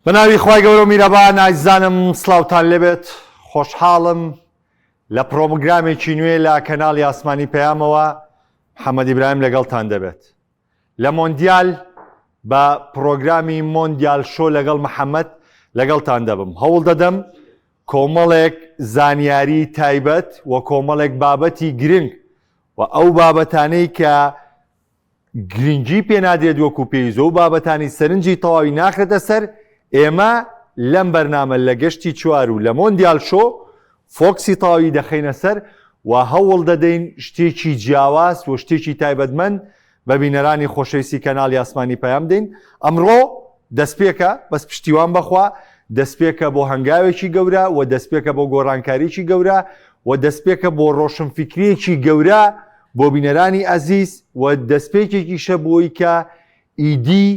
بە ناوی خوای گەورە و میرەبان ئازیزانم سڵاوتان لێبێت خۆشحاڵم لە پرۆگرامێکی نوێ لە کەناڵی ئاسمانی پەیامەوە محەممەد ئیبراهیم لەگەڵتان دەبێت لە مۆندیال بە پرۆگرامی مۆندیال شۆ لەگەڵ محەممەد لەگەڵتان دەبم هەوڵ دەدەم کۆمەڵێک زانیاری تایبەت و کۆمەڵێک بابەتی گرنگ و ئەو بابەتانەی کە گرنگی پێنادرێت وەکو پێویست و بابەتانی سەرنجی تەواوی ناخرێتە سەر، ئێمە لەم بەرنامە لە گەشتی چوار و لە مۆندیال شۆ focus ی تەواوی دەخەینە سەر و هەوڵ دەدەین شتێکی جیاواز و شتێکی تایبەتمەند بە بینەرانی خۆشەویستی کەناڵی ئاسمانی پەیام بدەین. ئەمڕۆ دەستپێکە، بەس پشتیوان بەخوا دەستپێکە بۆ هەنگاوێکی گەورە و دەستپێکە بۆ گۆڕانکاریی گەورە و دەستپێکە بۆ ڕۆشنفیکرییەکی گەورە بۆ بینەرانی ئەزیز و دەستپێکێکیشە بۆی کە ئیدی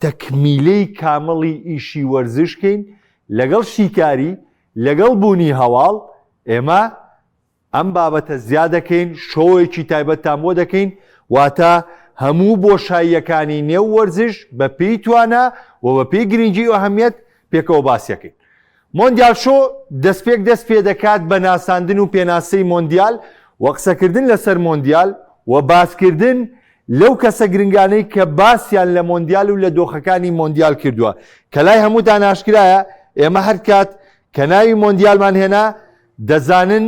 تەکمیلەی کامڵی ئیشی وەرزش کەین لەگەڵ شیکاری لەگەڵ بوونی هەواڵ ئێمە ئەم بابەتە زیاد دەکەین شۆیەکی تایبەتتان بۆ دەکەین واتە هەموو بۆشاییەکانی نێو وەرزش بە پێی توانا و بە پێی گرنگی و ئەهمیەت پێکەوە باسیەکەین. مۆندیال شۆ دەستپێک دەست پێدەکات بە ناساندن و پێناسەی مۆندیال و قسەکردن لەسەر مۆندیال و باسکردن لەو کەسە گرنگانەی کە باسیان لە مۆندیال و لە دۆخەکانی مۆندیال کردووە کە لای هەمووتان ئاشکرایە ئێمە هەرکات کە ناوی مۆندیالمان هێنا دەزانن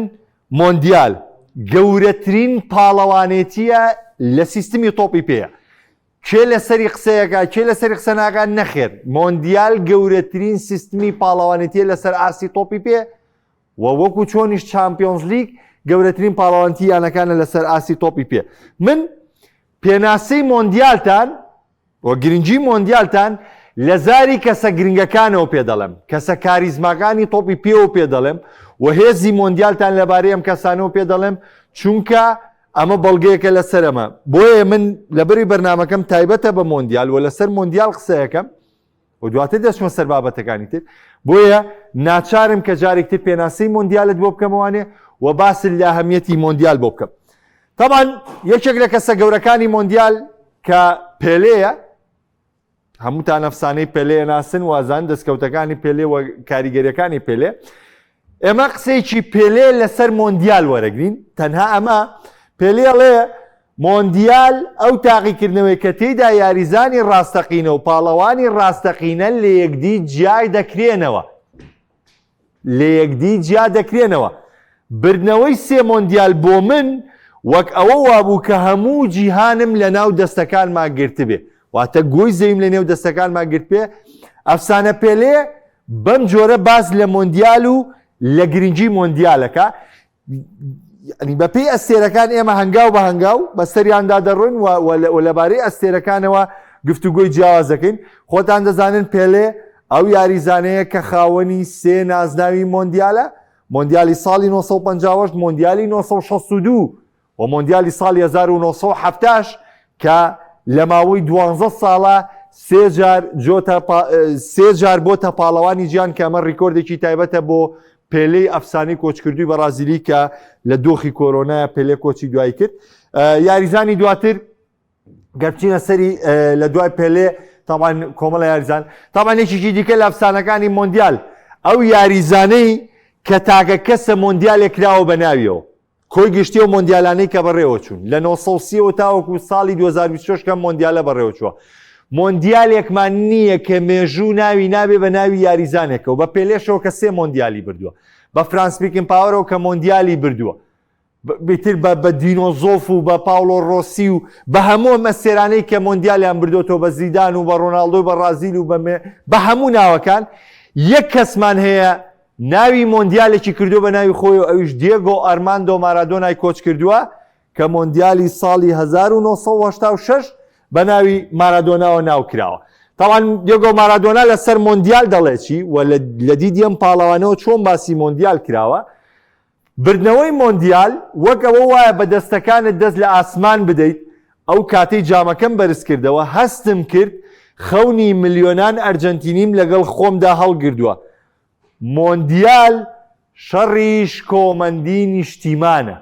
مۆندیال گەورەترین پاڵەوانێتیە لە سیستمی تۆپی پێیە کێ لەسەری قسەیەکا کێ لەسەری قسە ناکا نەخێر مۆندیال گەورەترین سیستمی پاڵەوانێتیە لەسەر ئاستی تۆپی پێ و وەکو چۆنیش چامپیۆنز لیگ گەورەترین پاڵەوانتی یانەکانە لەسەر ئاستی تۆپی پێ من پێناسەی مۆندیالتان و گرنگی مۆندیالتان لە زاری کەسە گرنگەکانەوە پێ دەڵێم کەسە کاریزماکانی تۆپی پێوە پێ دەڵێم و هێزی مۆندیالتان لەبارەی ئەم کەسانەوە پێ دەڵێم چونکە ئەمە بەڵگەیەکە لەسەر ئەمە بۆیە من لەبەری بەرنمەکەم تایبەتە بە مۆندیال و لەسەر مۆندیال قسەیەکەم و دواتر دەچمە سەر بابەتەکانی تر بۆیە ناچارم کە جارێکتر پێناسەی مۆندیالت بۆ بکەمەوانێ و باس لە ئەهمیەتی مۆندیال بۆ بکەم طبعا یەکێک لە کەسە گەورەکانی مۆندیال کە پێلەیە هەمووتان ئەفسانەی پێلێ ناسن وازان دەستکەوتەکانی پێلێ و کاریگەریەکانی پێلێ ئێمە قسەیەکی پێلێ لەسەر مۆندیال وەرەگرین تەنها ئەمە پێلێڵێ مۆندیال ئەو تاقیکردنەوەی کە تێیدا یاریزانی ڕاستەقینە و پاڵەوانی ڕاستەقینە لە یەکدی جیای دەکرێنەوە لە یەکدی جیا دەکرێنەوە. بردنەوەی سێ مۆندیال بۆ من وەک ئەوە وابوو کە هەموو جیهانم لە ناو دەستەکانما گرتبێ، واتە گۆی زەویم لە نێو دەستەکانما گرتبێ. ئەفسانە پێلێ بەم جۆرە باس لە مۆندیال و لە گرنگی مۆندیالەکە یعنی بەپێی ئەستێرەکان ئێمە هەنگاو بە هەنگاو بەسەریاندا دەڕۆین و لەبارەی ئەستێرەکانەوە گفتوگۆی جیاواز دەکەین خۆتان دەزانن پێلێ ئەو یاریزانەیە کە خاوەنی سێ نازناوی مۆندیالە مۆندیالی ساڵی 1950 مۆندیالی 1962 و مۆندیالی ساڵی 1970 کە لە ماوەی دوانزە ساڵە سێ جار جۆتە سێ جار بۆتە پاڵەوانی جیان کە ئەمە ڕیکۆردێکی تایبەتە بۆ پێلێی ئەفسانەی کۆچکردووی بەڕازیلی کە لە دۆخی کۆرۆنایە پێلێ کۆچی دوایی کرد یاریزانی دواتر گەر بچینە سەری لە دوای پێلێ تاوان کۆمەڵە یاریزان تاوان یەکێکی دیکە لە ئەفسانەکانی مۆندیال ئەو یاریزانەی کە تاکە کەسە مۆندیالێک کراوە بە ناویەوە کۆی گشتی ئەو مۆندیالانەی کە بەڕێوەچوون لە 930 ەوە تاوەکو ساڵی 2026 کەم مۆندیالە بەڕێوەچووە مۆندیالێکمان نییە کە مێژوو ناوی نابێ بە ناوی یاریزانێکەوە بە پێلێشەوە کە سێ مۆندیالی بردووە بە فرانس بیکن پاوەرەوە کە مۆندیالی بردووە بتر بە بە دینۆزۆف و بە پاولۆ ڕۆسی و بە هەموو ئەم ئەستێرانەی کە مۆندیالیان بردوێتەوە بە زیدان و بە ڕۆناڵدۆ بە ڕازیل و بە بە هەموو ناوەکان یەک کەسمان هەیە ناوی مۆندیالێکی کردووە بە ناوی خۆی و ئەویش دیێگۆ ئارماندۆ مارادۆنای کۆچکردووە کە مۆندیالی ساڵی 1986 بە ناوی مارادۆناوە ناو کراوە. تاوان دیێگۆ مارادۆنا لەسەر مۆندیال دەڵێ چی و لە دیدی ئەم پاڵەوانەوە چۆن باسی مۆندیال کراوە؟ بردنەوەی مۆندیال وەک ئەوە وایە بە دەستەکانت دەست لە ئاسمان بدەیت، ئەو کاتەی جامەکەم بەرزکردەوە هەستم کرد خەونی ملیۆنان ئەرجەنتینیم لەگەڵ خۆمدا هەڵگردووە. مۆندیال شەڕی شکۆمەندی نیشتیمانە.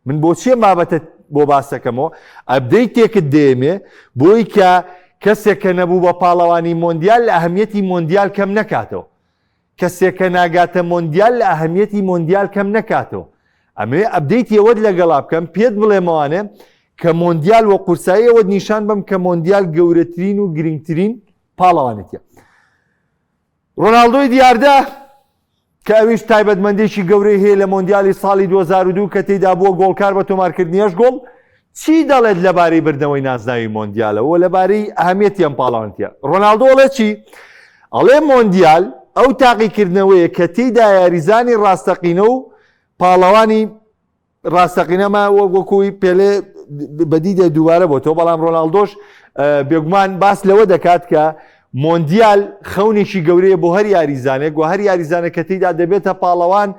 من بۆچی ئەم بابەتە بۆ باسەکەمەوە؟ update ێکت دێمێ بۆی کە کەسێک کە نەبوو بە پاڵەوانی مۆندیال لە ئەهمیەتی مۆندیال کەم نەکاتەوە. کەسێک کە ناگاتە مۆندیال لە ئەهمیەتی مۆندیال کەم نەکاتەوە. ئەمەوێ update ی ئەوەت لەگەڵا بکەم پێت بڵێمەوانێ کە مۆندیال وە قورسایی ئەوەت نیشان بەم کە مۆندیال گەورەترین و گرنگترین پاڵەوانێتیە. ڕۆناڵدۆی دیاردە کە ئەویش تایبەتمەندێکی گەورەی هەیە لە مۆندیالی ساڵی 2002 کە تێیدا بووە گۆڵکار بە تۆمارکردنی هەشت گۆڵ، چی دەڵێت لەبارەی بردنەوەی نازناوی مۆندیالەوە و لەبارەی ئەهمیەتی ئەم پاڵەوانێتیە؟ ڕۆناڵدۆ ئەڵێ چی؟ ئەڵێ مۆندیال ئەو تاقیکردنەوەیە کە تێیدا یاریزانی ڕاستەقینە و پاڵەوانی ڕاستەقینە ما وەک وەکوی پێلێ بەدی دێ دووبارە بۆتەوە بەڵام ڕۆناڵدۆش بێگومان باس لەوە دەکات کە مۆندیال خەونێکی گەورەیە بۆ هەر یاریزانێک و هەر یاریزانێک کە تێیدا دەبێتە پاڵەوان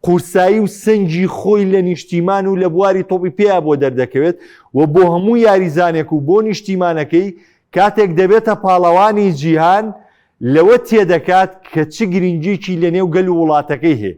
قورسایی و سەنگی خۆی لە نیشتیمان و لە بواری تۆپی پێیا بۆ دەردەکەوێت و بۆ هەموو یاریزانێک و بۆ نیشتیمانەکەی کاتێک دەبێتە پاڵەوانی جیهان لەوە تێدەکات کە چ گرنگیکی لەنێو گەل و وڵاتەکەی هەیە.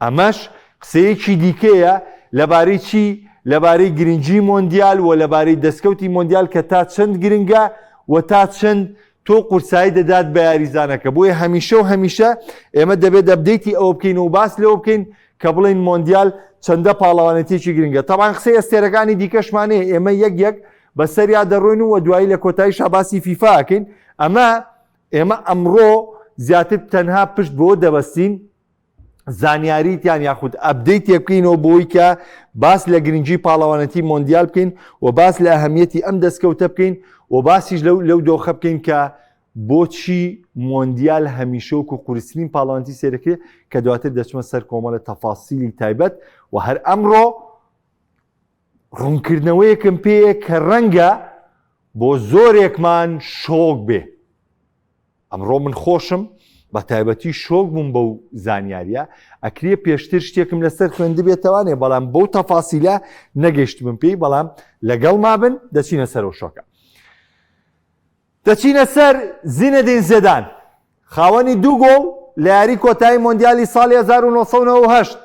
ئەمەش قسەیەکی دیکەیە لەبارەی چی؟ لەبارەی گرنگی مۆندیال و لەبارەی دەستکەوتی مۆندیال کە تا چەند گرنگە و تا چەند تۆ قورسایی دەدات بە یاریزانەکە بۆیە هەمیشە و هەمیشە ئێمە دەبێت update ی ئەوە بکەین و باس لەوە بکەین کە بڵێین مۆندیال چەندە پاڵەوانێتیەکی گرنگە تەبان قسەی ئەستێرەکانی دیکەشمانەیە ئێمە یەک یەک بەسەریا دەڕۆین و دوایی لە کۆتاییشا باسی فیفا ئەکەین ئەمە ئێمە ئەمڕۆ زیاتر تەنها پشت بەوە دەبەستین زانیاریتیان یاخود update ێ بکەینەوە بۆی کە باس لە گرنگی پاڵەوانەتی مۆندیال بکەین و باس لە ئەهمیەتی ئەم دەستکەوتە بکەین و باسیش لەو لەو دۆخە بکەین کە بۆچی مۆندیال هەمیشە وەکو قورسترین پاڵەوانەتی سێرەکرێ کە دواتر دەچمە سەر کۆمەڵە تەفاسیلی تایبەت و هەر ئەمڕۆ ڕوونکردنەوەیەکم پێیە کە ڕەنگە بۆ زۆرێکمان شۆک بێ ئەمڕۆ من خۆشم بە تایبەتی شۆک بووم بەو زانیاریە ئەکرێ پێشتر شتێکم لەسەر خوێندبێتەوانێ بەڵام بەو تەفاسیلە نەگەیشتبم پێی بەڵام لەگەڵ مابن دەچینە سەر شۆکە دەچینە سەر زینەدین زێدان خاوەنی دوو گۆڵ لە یاری کۆتایی مۆندیالی ساڵی 1998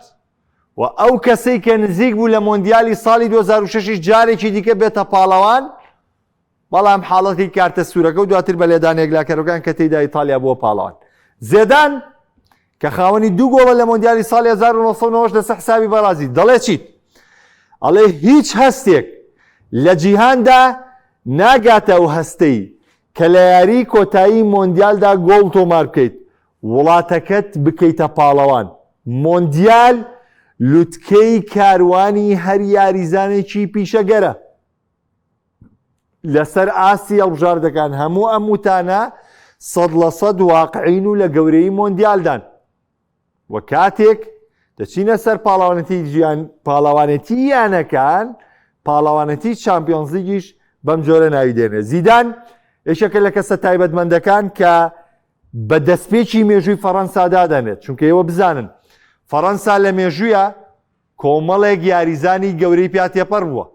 و ئەو کەسەی کە نزیک بوو لە مۆندیالی ساڵی 2006 جارێکی دیکە بێتە پاڵەوان بەڵام حاڵەتی کارتە سوورەکە و دواتر بە لێدانە یەکلاکەرەکان کە تێیدا ئیتالیا بووە پاڵەوان. زێدان کە خاوەنی دوو گۆڵە لە مۆندیالی ساڵی 1990 لەسەر حسابی بەرازیل دەڵێ چیت؟ ئەڵێ هیچ هەستێک لە جیهاندا ناگاتە ئەو هەستەی کە لە یاریی کۆتایی مۆندیالدا گۆڵ تۆمار بکەیت وڵاتەکەت بکەیتە پاڵەوان. مۆندیال لوتکەی کاروانی هەر یاریزانێکی پیشەگەرە. لەسەر ئاستی هەڵبژاردەکان هەموو ئەم وتانە 100% واقعین و لە گەورەی مۆندیالدان و کاتێک دەچینە سەر پاڵاوانەتی جیان پاڵاوانێتی یانەکان پاڵاوانەتی چامپیۆنزلیگیش بەم جۆرە ناوی دێنێ زیدان یەکێکە لە کەسە تایبەتمەندەکان کە بە دەستپێکی مێژووی فەڕەنسا دادەنێت چونکە ئێوە بزانن فەڕەنسا لە مێژوویە کۆمەڵێک یاریزانی گەورەی پیا تێپەڕ بووە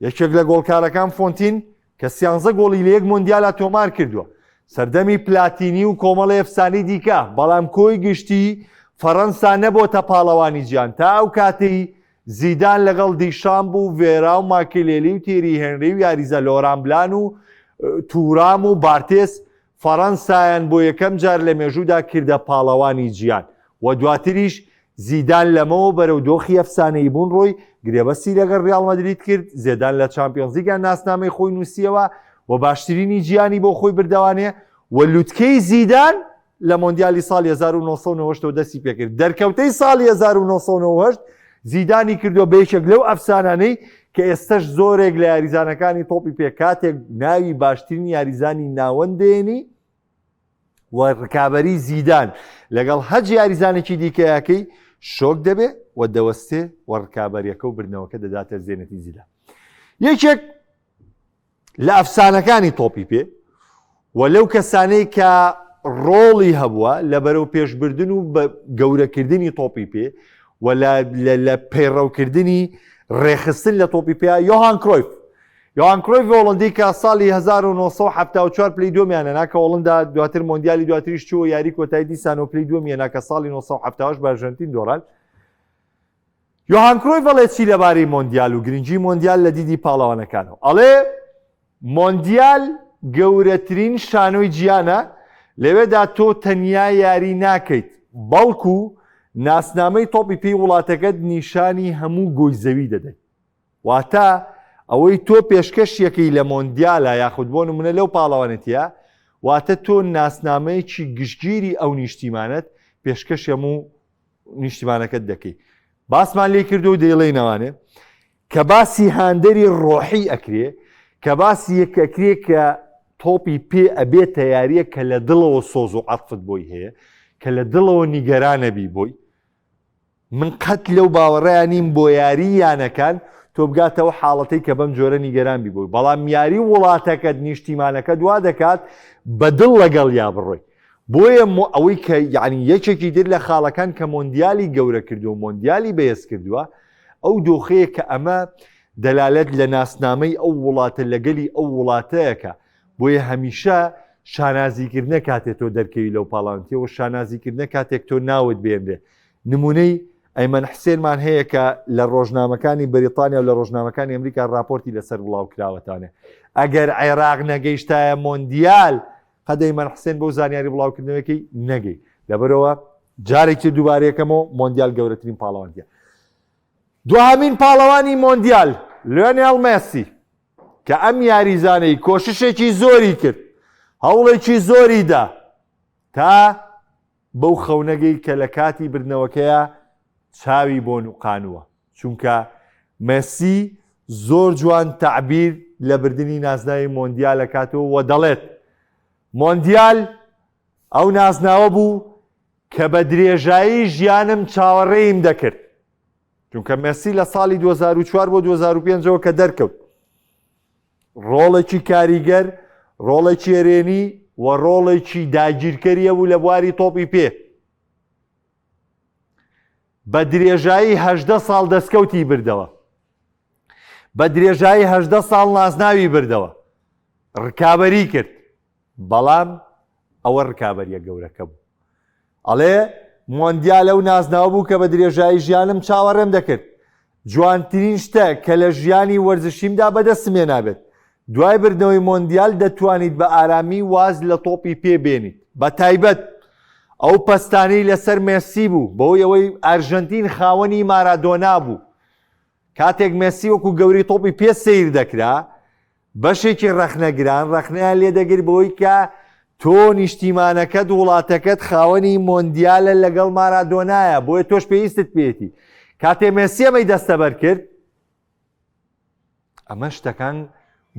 یەکێک لە گۆڵکارەکان فۆنتین کە سیانزە گۆڵی لە یەک مۆندیالا تۆمار کردووە، سەردەمی پلاتینی و کۆمەڵی ئەفسانەی دیکە، بەڵام کۆی گشتی فەرەنسا نەبۆتە پاڵەوانی جیهان تا ئەو کاتەی زیدان لەگەڵ دیشامب و ڤێرا و ماکیلێلی و تێری هێنری و یاریزە لۆران بلان و تورام و بارتێس فەرەنسایان بۆ یەکەم جار لە مێژوودا کردە پاڵەوانی جیهان و دواتریش زیدان لەمەوە بەرەو دۆخی ئەفسانەییبوون ڕۆی، گرێبەستی لەگەڵ ریاڵ مەدرید کرد، زێدان لە چامپیۆنزلیگا ناسنامەی خۆی نووسییەوە و باشترینی جیهانی بۆ خۆی بردەوانێ و لوتکەی زیدان لە مۆندیالی ساڵی 1990 ەوە دەستی پێکرد، دەرکەوتەی ساڵی 1998 زیدانی کردووە بە یەکێک لەو ئەفسانانەی کە ئێستەش زۆرێک لە یاریزانەکانی تۆپی پێ کاتێک ناوی باشترین یاریزانی ناوەند دێنی و ڕکابەری زیدان لەگەڵ هەج یاریزانێکی دیکەیەکەی شۆک دەبێ و دەوەستێ و ڕکابەریەکە و بردنەوەکە دەداتە زێنەتی زیدان یەکێک لە ئەفسانەکانی تۆپی پێ و لەو کەسانەی کە ڕۆڵی هەبووە لە بەرەو پێشبردن و بە گەورەکردنی تۆپی پێ و لە پەیڕەوکردنی ڕێخستن لە تۆپی پێ یۆهان کرۆیف یۆهان کرۆیف هۆڵندی کە ساڵی 1974 پلەی دووەمیان هێنا کە هۆڵندا دواتر مۆندیالی دواتریش چووە یاری کۆتایی دیسانەوە پلەی دووەمی هێنا کە ساڵی 1970 بە ئەرژەنتین دۆڕان. یۆهان کرۆیف ئەڵێ چی لەبارەی مۆندیال و گرنگی مۆندیال لە دیدی پاڵەوانەکانەوە ئەڵێ. مۆندیال گەورەترین شانۆی جیانە، لەوێدا تۆ تەنیا یاری ناکەیت، بەڵکو ناسنامەی تۆپی پێی وڵاتەکەت نیشانی هەموو گۆی زەوی دەدەیت. واتە ئەوەی تۆ پێشکەشیەکەی لە مۆندیالە یاخود بۆ نمونە لەو پاڵەوانێتیە، واتە تۆ ناسنامەیەکی گشتگیری ئەو نیشتیمانەت پێشکەشی هەموو نیشتیمانەکەت دەکەی. باسمان لێ کردو و دەیڵێینەوانێ کە باسی هاندەری ڕۆحی ئەکرێ کە باسی یەک ئەکرێ کە تۆپی پێ ئەبێتە یاریە کە لە دڵەوە سۆز و عەتفت بۆی هەیە کە لە دڵەوە نیگەرانەبی بۆی من قەت لەو باوەڕەیان نیم بۆ یاری یانەکان تۆ بگاتەوە حاڵەتەی کە بەم جۆرە نیگەران بی بۆی بەڵام یاری وڵاتەکەت نیشتیمانەکە دوا دەکات بە دڵ لەگەڵ یا بڕۆی بۆیە مۆ ئەوەی کە یعنی یەکێکی تر لە خاڵەکان کە مۆندیالی گەورە کردووە مۆندیالی بەهێز کردووە ئەو دۆخەیە کە ئەمە دەلالەت لە ناسنامەی ئەو وڵاتە لەگەلی ئەو وڵاتەیەکە بۆیە هەمیشە شانازیکردنە کاتێ تۆ دەرکەوی لەو پاڵانتیەوە شانازیکردنە کاتێک تۆ ناوت بێنرێ نمونەی ئەیمەن حسێنمان هەیە کە لە ڕۆژنامەکانی بەریتانیا و لە ڕۆژنامەکانی ئەمریکا راپۆرتی لەسەر بڵاو کراوەتانێ ئەگەر عێراق نەگەیشتایە مۆندیال قەد ئەیمەن حسێن بەو زانیاری بڵاوکردنەوەکەی نەگەی لەبەرەوە جارێکی دووبارەیەکەمەوە مۆندیال گەورەترین پاڵەوانتیە دوهەمین پاڵەوانی مۆندیال لیۆنێل مێسی کە ئەم یاریزانەی کۆششێکی زۆری کرد هەوڵێکی زۆری دا تا بەو خەونەگەی کە لە کاتی بردنەوەکەیە چاوی بۆ نوقانووە چونکە مێسی زۆر جوان تەعبیر لە بردنی نازناوی مۆندیال ئەکاتەوە و دەڵێت مۆندیال ئەو نازناوە بوو کە بە درێژایی ژیانم چاوەڕێیم دەکرد چونکە مێسی لە ساڵی 2004 بۆ 2005ەوە کە دەرکەوت ڕۆڵێکی کاریگەر ڕۆڵێکی ئەرێنی و ڕۆڵێکی داگیرکەریە بوو لە بواری تۆپی پێ بە درێژایی 18 ساڵ دەستکەوتی بردەوە بە درێژایی 18 ساڵ نازناوی بردەوە ڕکابەری کرد بەڵام ئەوە ڕکابەریە گەورەکە بوو ئەڵێ مۆندیال ئەو نازناوە بوو کە بە درێژایی ژیانم چاوەڕێم دەکرد جوانترین شتە کە لە ژیانی وەرزشیمدا بەدەستم هێنابێت. دوای بردنەوەی مۆندیال دەتوانیت بە ئارامی واز لە تۆپی پێ بێنیت، بە تایبەت ئەو پەستانەی لەسەر مێسی بوو بەهۆی ئەوەی ئەرژەنتین خاوەنی مارادۆنا بوو. کاتێک مێسی وەکو گەورەی تۆپی پێ سەیر دەکرا، بەشێکی ڕەخنەگران ڕەخنەیان لێدەگرت بەوەی کە تۆ نیشتیمانەکەت وڵاتەکەت خاوەنی مۆندیالە لەگەڵ مارادۆنایە بۆیە تۆش پێویستت پێیەتی کاتێ مێسی ئەمەی دەستەبەر کرد ئەمە شتەکان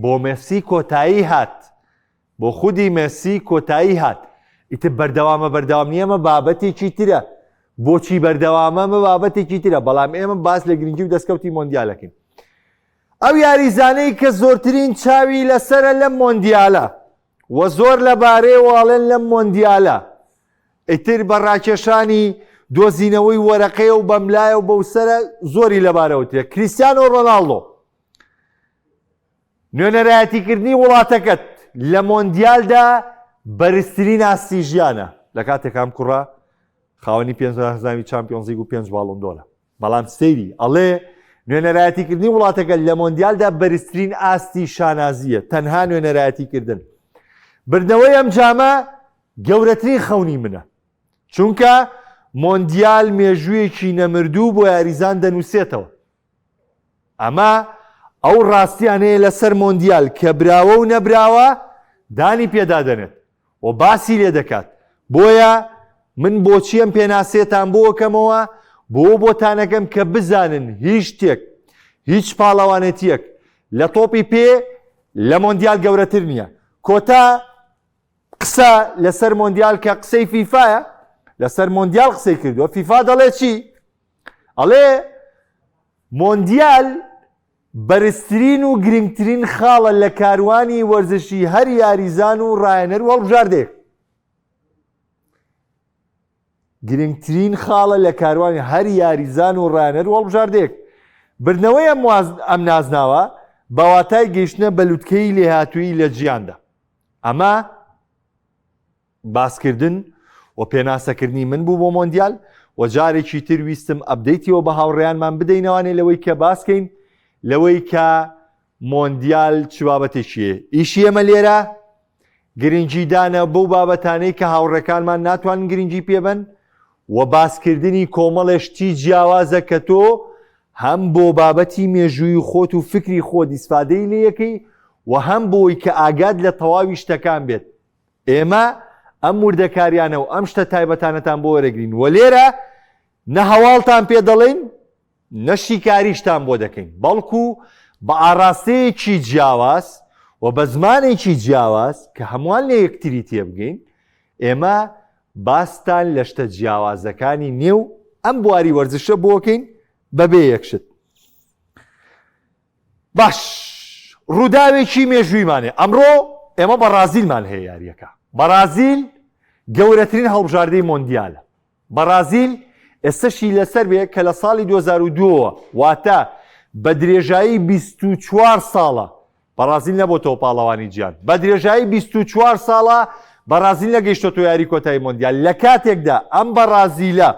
بۆ مێسی کۆتایی هات بۆ خودی مێسی کۆتایی هات ئیتر بەردەوامە بەردەوام نییە ئەمە بابەتێکی ترە بۆچی بەردەوامە ئەمە بابەتێکی ترە بەڵام ئێمە باس لە گرنگی و دەستکەوتی مۆندیالەکەین ئەو یاریزانەی کە زۆرترین چاوی لەسەرە لەم مۆندیالە و زۆر لەبارەیەوە ئەڵێن لەم مۆندیالە ئیتر بە ڕاکێشانی دۆزینەوەی وەرەقەیە و بەملایە و بەوسەرە زۆری لەبارەوە ترە کریستیانۆ ڕۆناڵدۆ نوێنەرایەتیکردنی وڵاتەکەت لە مۆندیالدا بەرزترین ئاستی ژیانە لە کاتێک ئەم کوڕە خاوەنی پێنج نازناوی چامپیۆنزلیگ و پێنج باڵۆندۆرە بەڵام سەیری ئەڵێ نوێنەرایەتیکردنی وڵاتەکە لە مۆندیالدا بەرزترین ئاستی شانازییە تەنها نوێنەرایەتیکردن بردنەوەی ئەم جامە گەورەترین خەونی منە چونکە مۆندیال مێژوویەکی نەمردوو بۆ یاریزان دەنووسێتەوە ئەمە ئەو ڕاستیانەیە لەسەر مۆندیال کە براوە و نەبراوە دانی پێدا دەنێت و باسی لێ دەکات بۆیە من بۆچی ئەم پێناسەیەتان بۆ ئەکەمەوە بۆ بۆتانەکەم کە بزانن هیچ شتێک هیچ پاڵەوانێتیەک لە تۆپی پێ لە مۆندیال گەورەتر نییە کۆتا قسە لەسەر مۆندیال کە قسەی فیفایە لەسەر مۆندیال قسەی کردووە فیفا دەڵێ چی ئەڵێ مۆندیال بەرزترین و گرنگترین خاڵە لە کاروانی وەرزشی هەر یاریزان و ڕایەنەر و هەڵبژاردەیەک. گرنگترین خاڵە لە کاروانی هەر یاریزان و ڕایەنەر و هەڵبژاردەیەک. بردنەوەی ئەم ئەم نازناوە بە واتای گەیشتنە بە لوتکەی لێهاتوویی لە جیهاندا. ئەمە باسکردن و پێناسەکردنی من بوو بۆ مۆندیال و جارێکی تر ویستم update یەوە بە هاوڕێیانمان بدەینەوانێ لەوەی کە باسکەین لەوەی کە مۆندیال چ بابەتێکی ئیشی ئێمە لێرە گرنگیدانە بەو بابەتانەی کە هاوڕێکانمان ناتوانن گرنگی پێبن و باسکردنی کۆمەڵێ شتی جیاوازە کە تۆ هەم بۆ بابەتی مێژووی خۆت و فکری خۆت ئیسفادەی لێیەکەی و هەم بۆی کە ئاگات لە تەواوی شتەکان بێت. ئێمە ئەم وردەکاریانە و ئەم شتە تایبەتانەتان بۆ وەرەگرین و لێرە نە هەواڵتان پێ دەڵێین نە شیکاریشتان بۆ دەکەین بەڵکو بە ئاڕاستەیەکی جیاواز و بە زمانێکی جیاواز کە هەمووان لە یەکتری تێبگەین ئێمە باستان لە شتە جیاوازەکانی نێو ئەم بواری وەرزشە بۆکەین بەبێ یەکشت باش ڕووداوێکی مێژوویمانێ ئەمڕۆ ئێمە بەڕازیلمان هەیە یاریەکە بەڕازیل گەورەترین هەڵبژاردەی مۆندیالە بەڕازیل ئێستەشی لەسەر بێ کە لە ساڵی 2002ەوە واتە بە درێژایی 24 ساڵە بەڕازیل نەبۆتەوە پاڵەوانی جیهان بە درێژایی 24 ساڵە بەڕازیل نەگەیشتۆتە یاری کۆتایی مۆندیال لە کاتێکدا ئەم بەڕازیلە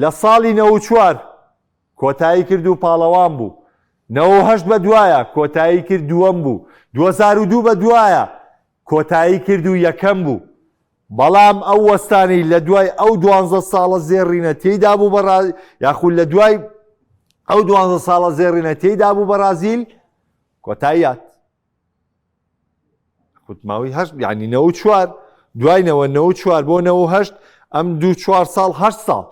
لە ساڵی 94 کۆتایی کرد و پاڵەوان بوو 98 بە دوایە کۆتایی کرد دووەم بوو 2002 بە دوایە کۆتایی کرد و یەکەم بوو، بەڵام ئەو وەستانەی لە دوای ئەو دوانزە ساڵە زێڕینە تێیدا بوو بە یاخود لە دوای ئەو دوانزە ساڵە زێڕینە تێیدا بوو بەڕازیل کۆتاییات خود ماوەی هەشت یعنی نەوە چوار دوای نەوە نەوە چوار بۆ نەوە هەشت ئەم دوو چوار ساڵ هەشت ساڵ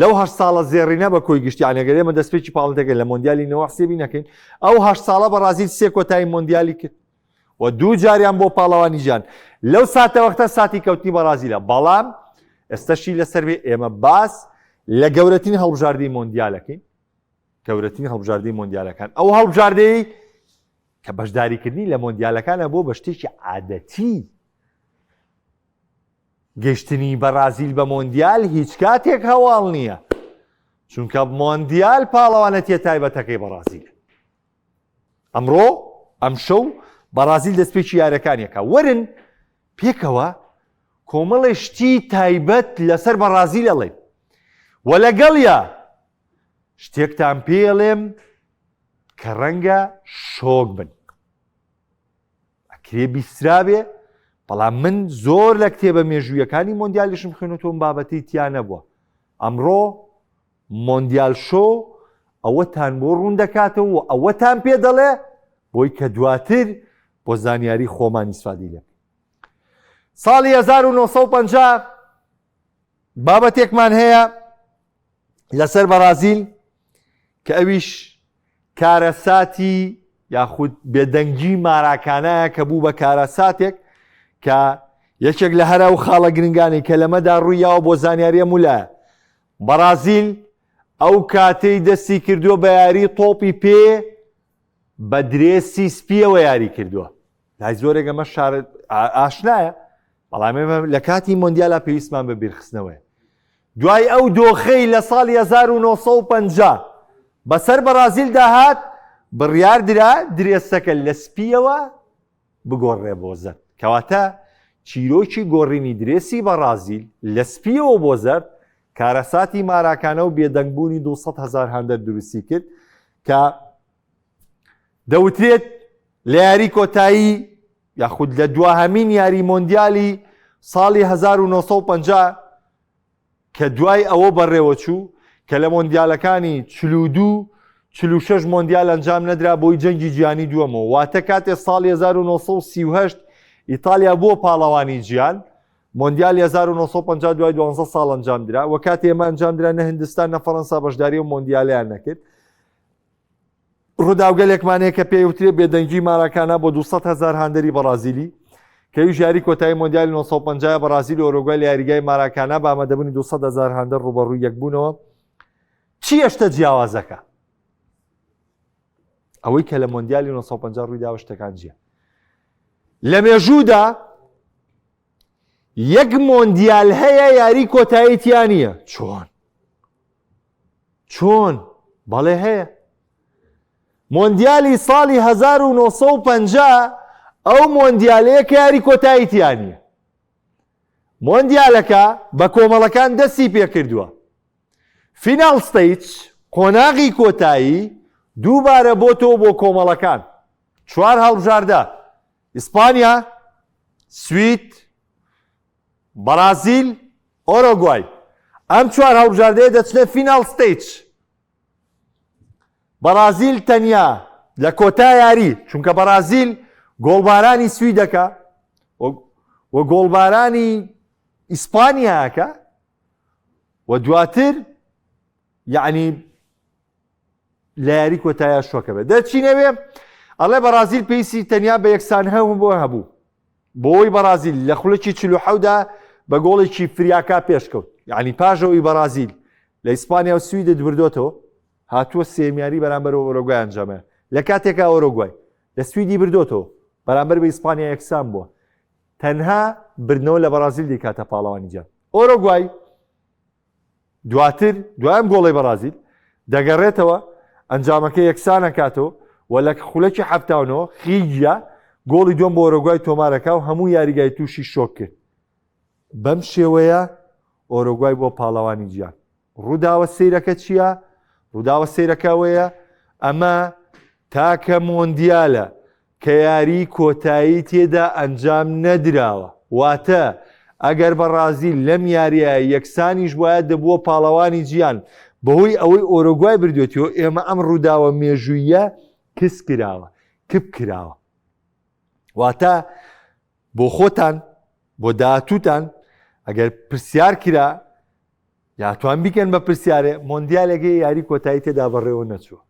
لەو هەشت ساڵە زێڕینە بە کۆی گشتی یانەگەر ئێمە دەستپێکی پاڵنتەکە لە مۆندیالی نەوە حسێبی نەکەین ئەو هەشت ساڵە بەڕازیل سێ کۆتایی مۆندیالی کرد و دوو جاریان بۆ پاڵەوانی جیهان لەو ساتەوەختە ساتی کەوتنی بەڕازیلە بەڵام ئێستەشی لەسەر بێ ئێمە باس لە گەورەترین هەڵبژاردەی مۆندیالەکەین گەورەترین هەڵبژاردەی مۆندیالەکان ئەو هەڵبژاردەی کە بەشداریکردنی لە مۆندیالەکانە بۆ بە شتێکی عادەتی گەشتنی بەڕازیل بە مۆندیال هیچ کاتێک هەواڵ نییە چونکە مۆندیال پاڵەوانەتیە تایبەتەکەی بەڕازیل ئەمڕۆ ئەمشەو بەڕازیل دەستپێکی یارەکانیەکە وەرن پێکەوە کۆمەڵێ شتی تایبەت لەسەر بەڕازیل ئەڵێن و لەگەڵیا شتێکتان پێڵێم کە ڕەنگە شۆک بن ئەکرێ بیسترابێ بەڵام من زۆر لە کتێبە مێژوویەکانی مۆندیالیشم خوێنەوە بابەتی تیا نەبووە ئەمڕۆ مۆندیال شۆ ئەوەتان بۆ ڕوون دەکاتەوە و ئەوەتان پێ دەڵێ بۆی کە دواتر بۆ زانیاری خۆمان ئیسفادی لێ ساڵی 1950 بابەتێکمان هەیە لەسەر بەڕازیل کە ئەویش کارەساتی یاخود بێدەنگی ماراکانایە کە بوو بە کارەساتێک کە یەکێک لە هەرا و خاڵە گرنگانی کە لەمەدا ڕوویاوە بۆ زانیاریە مولایە بەڕازیل ئەو کاتەی دەستی کردووە بە یاری تۆپی پێ بە درێسی سپیەوە یاری کردووە لای زۆرێک ئەمە شار ئاشنایە بەڵام ئێمە لە کاتی مۆندیالا پێویستمان بە بیرخستنەوەیە دوای ئەو دۆخەی لە ساڵی 1950 بەسەر بەڕازیلدا هات بڕیار درا درێسەکە لە سپیەوە بگۆڕێ بۆ زەرد. کەواتە چیرۆکی گۆڕینی درێسی بەڕازیل لە سپییەوە بۆ زەرد، کارەساتی ماراکانا و بێدەنگبوونی 200 هەزار هاندەر دروستی کرد کە دەوترێت لە یاری کۆتایی یاخود لە دواهەمین یاری مۆندیالی ساڵی 1950 کە دوای ئەوە بەڕێوەچوو کە لە مۆندیالەکانی 42 46 مۆندیال ئەنجام نەدرا بۆی جەنگی جیهانی دووەمەوە واتە کاتێ ساڵی 1938 ئیتالیا بووە پاڵەوانی جیهان مۆندیال 1950 دوای 12 ساڵ ئەنجام درا و کاتێ ئێمە ئەنجام درا نە هندستان نە فەڕەنسا بەشداری و مۆندیالیان نەکرد ڕووداوگەلێکمان هەیە کە پێی وترێ بێدەنگی ماراکانا بۆ 200 هەزار هاندەری بەڕازیلی کە ئەویش یاری کۆتایی مۆندیالی 950 بەڕازیل و ئۆرۆگوای لە یاریگای ماراکانا بە ئامادەبوونی 200 هەزار هاندەر ڕووبەڕووی یەکبوونەوە چییە شتە جیاوازەکە ئەوەی کە لە مۆندیالی 950 ڕوویداوە شتەکان جیە لە مێژوودا یەک مۆندیال هەیە یاری کۆتایی تیا نییە چۆن چۆن؟ بەڵێ هەیە. مۆندیالی ساڵی 1950 ئەو مۆندیالەیە کە یاری کۆتایی تیا نییە. مۆندیالەکە بە کۆمەڵەکان دەستی پێکردووە. final stage قۆناغی کۆتایی دووبارە بۆتەوە بۆ کۆمەڵەکان چوار هەڵبژاردە ئیسپانیا، سوید، بەڕازیل، ئۆرۆگوای ئەم چوار هەڵبژاردەیە دەچنە final stage. بەڕازیل تەنیا لە کۆتا یاری چونکە بەڕازیل گۆڵبارانی سویدەکە و گۆڵبارانی ئیسپانیاکە و دواتر یعنی لە یاری کۆتایە شۆکە بێت دەچینەوێ ئەڵێ بەڕازیل پێویستی تەنیا بە یەکسان هەبوو بۆ هەبوو بۆی بەڕازیل لە خولەکی 47دا بە گۆڵێکی فریاکا پێشکەوت یعنی پاژەوەی بەڕازیل لە ئیسپانیا و سویدت بردۆتەوە هاتووە سێمیاری بەرامبەر ئۆرۆگوای ئەنجامە لە کاتێکا ئۆرۆگوای لە سویدی بردۆتەوە بەرامبەر بە ئیسپانیا یەکسان بووە تەنها بردنەوە لە بەڕازیل دیکاتە پاڵەوانی جام ئۆرۆگوای دواتر دوای ئەم گۆڵەی بەڕازیل دەگەڕێتەوە ئەنجامەکە یەکسانەکاتەوە و لە خولەکی 79 خیگیا گۆڵی دووەم بۆ ئۆرۆگوای تۆمارەکا و هەموو یاریگای تووشی شۆک کرد. بەم شێوەیە ئۆرۆگوای بۆ پاڵەوانی جیان. ڕووداوە سەیرەکە چییە؟ ڕووداوە سەیرەکە ئەوەیە ئەمە تاکە مۆندیالە کە یاریی کۆتایی تێدا ئەنجام نەدراوە، واتە ئەگەر بەڕازیل لەم یارییە یەکسانیش بوایە دەبووە پاڵەوانی جیهان، بەهۆی ئەوەی ئۆرۆگوای بردوێتیەوە ئێمە ئەم ڕووداوە مێژووییە کز کراوە، کپ کراوە. واتە بۆ خۆتان بۆ داهاتووتان ئەگەر پرسیار کرا یاتوان بیکەن بە پرسیارێ مۆندیالێک هەیە یاری کۆتایی تێدا بەڕێوە نەچووە.